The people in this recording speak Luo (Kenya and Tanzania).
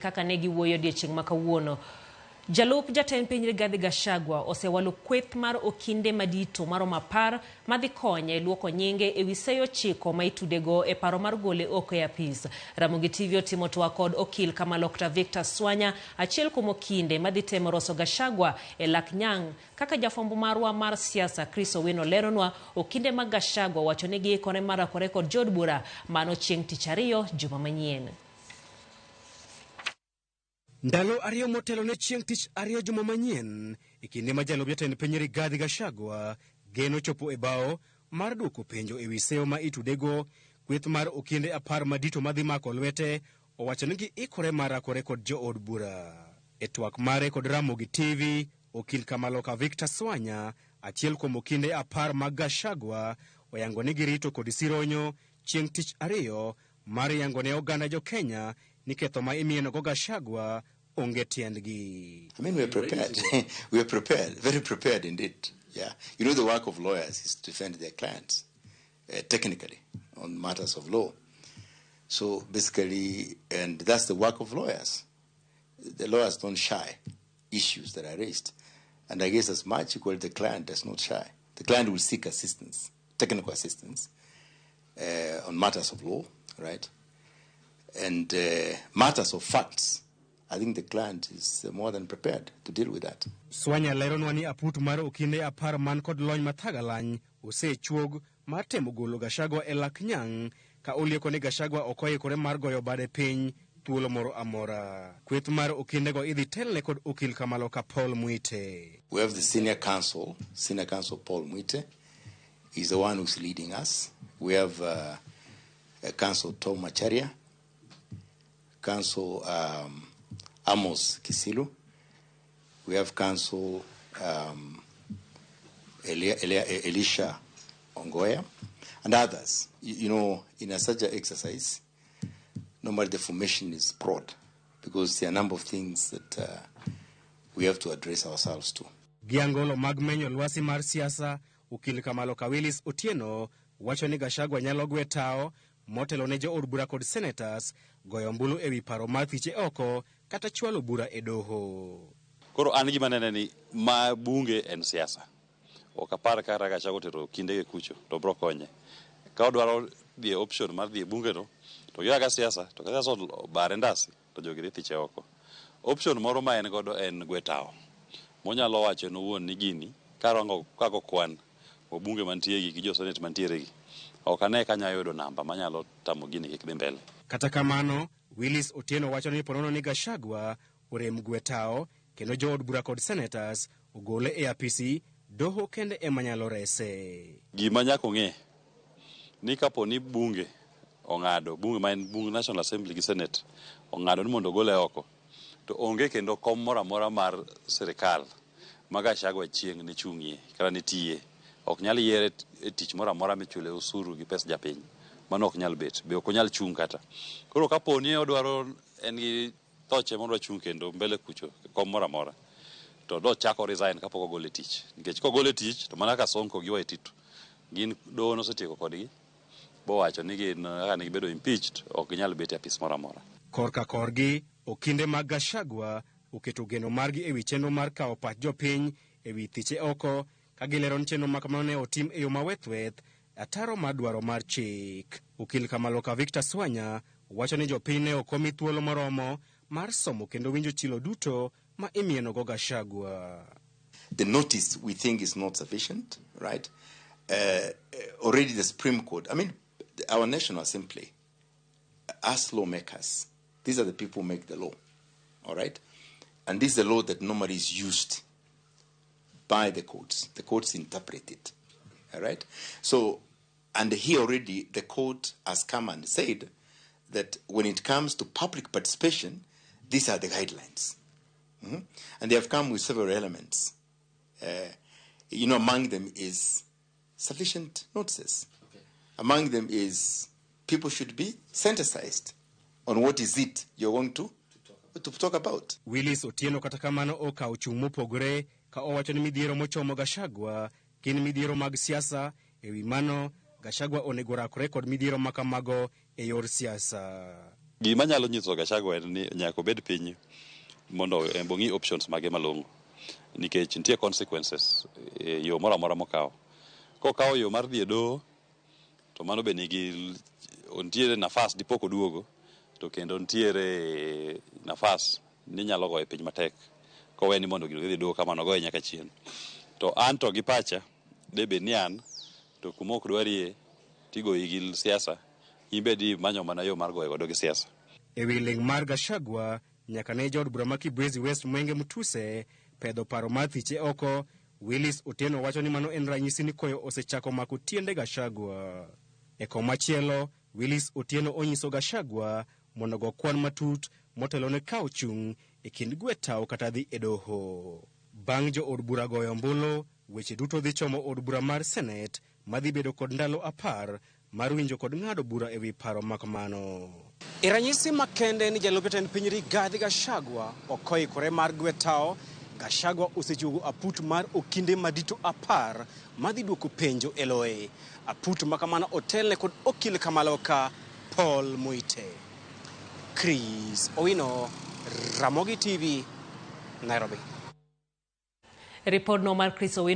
Kaka ne giwuoyo odiechieng' ma kawuono. Jalup jatend piny Rigathi Gachagua osewalo kweth mar okinde madito maromo 10 madhi konye luoko nyinge ewi seyo 9 ma itudego e paro mar gole oko e apis. Ramogi TV otimo twak kod okil Kamalokta Victor Swanya, achiel kuom okinde madhi temo roso Gachagua e lak nyang'. Kaka jafwambo marwa mar siasa Chris Owino leronwa, okinde mag Gachagua wacho ni giikore mar rakore kod jood bura mano chieng' tich ariyo juma manyien. Ndalo 2 motelo ne chieng' tich ariyo juma manyien, e kinde ma jalup jatend piny Rigathi Gachagua geno chopo e bao mar duoko penjo e wi seyo ma itudego, kweth mar okinde 10 madito madhi mako lwete owacho ni giikore mar rakore kod jood bura. E twak mare kod Ramogi TV, okil Kamaloka Victor Swanya, achiel kuom okinde 10 mag Gachagua, oyango ni girito kod sironyo chieng' tich ariyo mar yango ne oganda jo Kenya ni ketho ma imienogo Gachagua onge tiendgi. I mean, we are prepared. We are prepared, very prepared indeed. Yeah. You know, the work of lawyers is to defend their clients, technically on matters of law. So basically, and that's the work of lawyers. The lawyers don't shy issues that are raised. And I guess as much equally the client does not shy. The client will seek assistance, technical assistance, on matters of law, right? And matters of facts. I think the client is more than prepared to deal with that. Swanya leronwa ni aput mar okinde 10 man kod lony mathagalany osechuog mar temo golo Gachagua e lak nyang' ka olieko ni Gachagua ok oikore mar goyo bade piny thuolo moro amora. Kweth mar okindego idhi telne kod okil Kamaloka Paul Mwite. We have the senior counsel, senior counsel Paul Mwite is the one who's leading us. We have counsel Tom Macharia, counsel Amos Kisilu. We have counsel Elisha Ongoya and others. In a such an exercise, normally the formation is broad because there are a number of things that we have to address ourselves to. Giangolo mag menyo lwasi mar siasa, okil Kamaloka Willis Otieno wacho ni Gachagua nyalo gwe tao motelo ne jood bura kod senators goyo ombulu ewi paro mar thiche oko kata chwalo bura e doho. Koro an gima nene ni ma bunge en siasa. Ok apar ka Gachagua otero okindege kucho to bro konye. Ka odwaro dhi e option mar dhi e bunge no, to giyaga siasa, to ka siasa obare ndasi to jogi dhi thiche oko. Option moro ma en godo en gwe tao. Monyalo wacho en owuon ni gini karango kako kwan wabunge mantie gi jo senate mantiere gi, ok ane ka anyalo yudo namba manyalo tamo gini kik dhi mbele. Kata kamano, Willis Otieno wacho ni ponono ni Gachagua orem gwe tao kendo jood bura kod senators ogole e apisi, doho kende ema nyalo rese. Gima nyaka ong'e ni kapo ni bunge ong'ado, bunge ma en bunge National Assembly gi Senate ong'ado ni mondo ogole oko, to onge kendo kom moro amora mar sirikal ma Gachagua chieng' ne chung'ie kata ne tiye. Ok nyal yiere e tich moro amora michule osuru gi pes japiny. Mano ok nyal bet, be ok onyal chung' kata. Koro kapo ni odwaro en gi thoche modwa chung' kendo mbele kucho kom moro amora, to do chako resign kapok ogole e tich. Nikech kogole e tich to mana kaka Sonko gi Waititu gin doho nosetieko kodgi bowacho ni gin kaka ne gibedo impeached ok ginyal bet e apis moro amora. Korka korgi, okinde mag Gachagua oketo geno margi ewi chenro mar kawo pach jopiny ewi thiche oko ka gilero ni chenro ma kamano ne otim e yo mawethweth ataro mar dwaro mar chik. Okil Kamaloka Victor Swanya wacho ni jopiny ne ok omi thuolo moromo mar somo kendo winjo chilo duto ma imienogo Gachagua. The notice we think is not sufficient, right? Already the Supreme Court, I mean, our National Assembly, us lawmakers, these are the people who make the law, all right? And this is the law that normally is used by the courts. The courts interpret it, all right? And here already the court has come and said that when it comes to public participation, these are the guidelines. And they have come with several elements. Among them is sufficient notices. Among them is people should be sensitized on what is it you're going to talk about. Willis Otieno kata kamano okawo chung' mopogore ka owacho ni midhiero mochomo Gachagua gin midhiero mag siasa. E wi mano, Gachagua onego rakore kod midhiero ma kamago e yor siasa. Gima nyalo nyiso Gachagua en ni nyaka obed piny mondo ong'i options mage malong'o nikech nitie consequences e yo moro amora mokawo. Kokawo yo mar dhi e doho to mano be nigi nitiere nafas dipo koduogo to kendo nitiere nafas ni nyalo goye piny matek kowe ni mondo gino gidhi doho kamano goye nyaka chien. To an to gi pacha debed ni an to kuma ok dwarie tigoyi gi siasa in be imanyo mana yo mar goye godo gi siasa. E wi ling' mar Gachagua nyaka ne jaod bura ma Kibwezi West Mwenge Mutuse pedho paro mar thiche oko, Willis Otieno wacho ni mano en ranyisi ni koyo osechako mako tiende Gachagua. E komachielo, Willis Otieno onyiso Gachagua mondo go kwan matut motelo ne kawo chung' e kind gwe tao kata dhi e doho. Bang' jo od bura goyo ombulu, weche duto dhi chomo od bura mar Senet madhi bedo kod ndalo 10 mar winjo kod ng'ado bura ewi paro makamano. E ranyisi makende ni jalup jatend piny Rigathi Gachagua ok oikore mar gwe tao, Gachagua osechiwo aput mar okinde madito 10 madhi duoko penjo e loye. Aput makamano otelne kod okil Kamaloka Paul Muite. Chris Owino, Ramogi TV, Nairobi. Ripodno mar Chris Owino.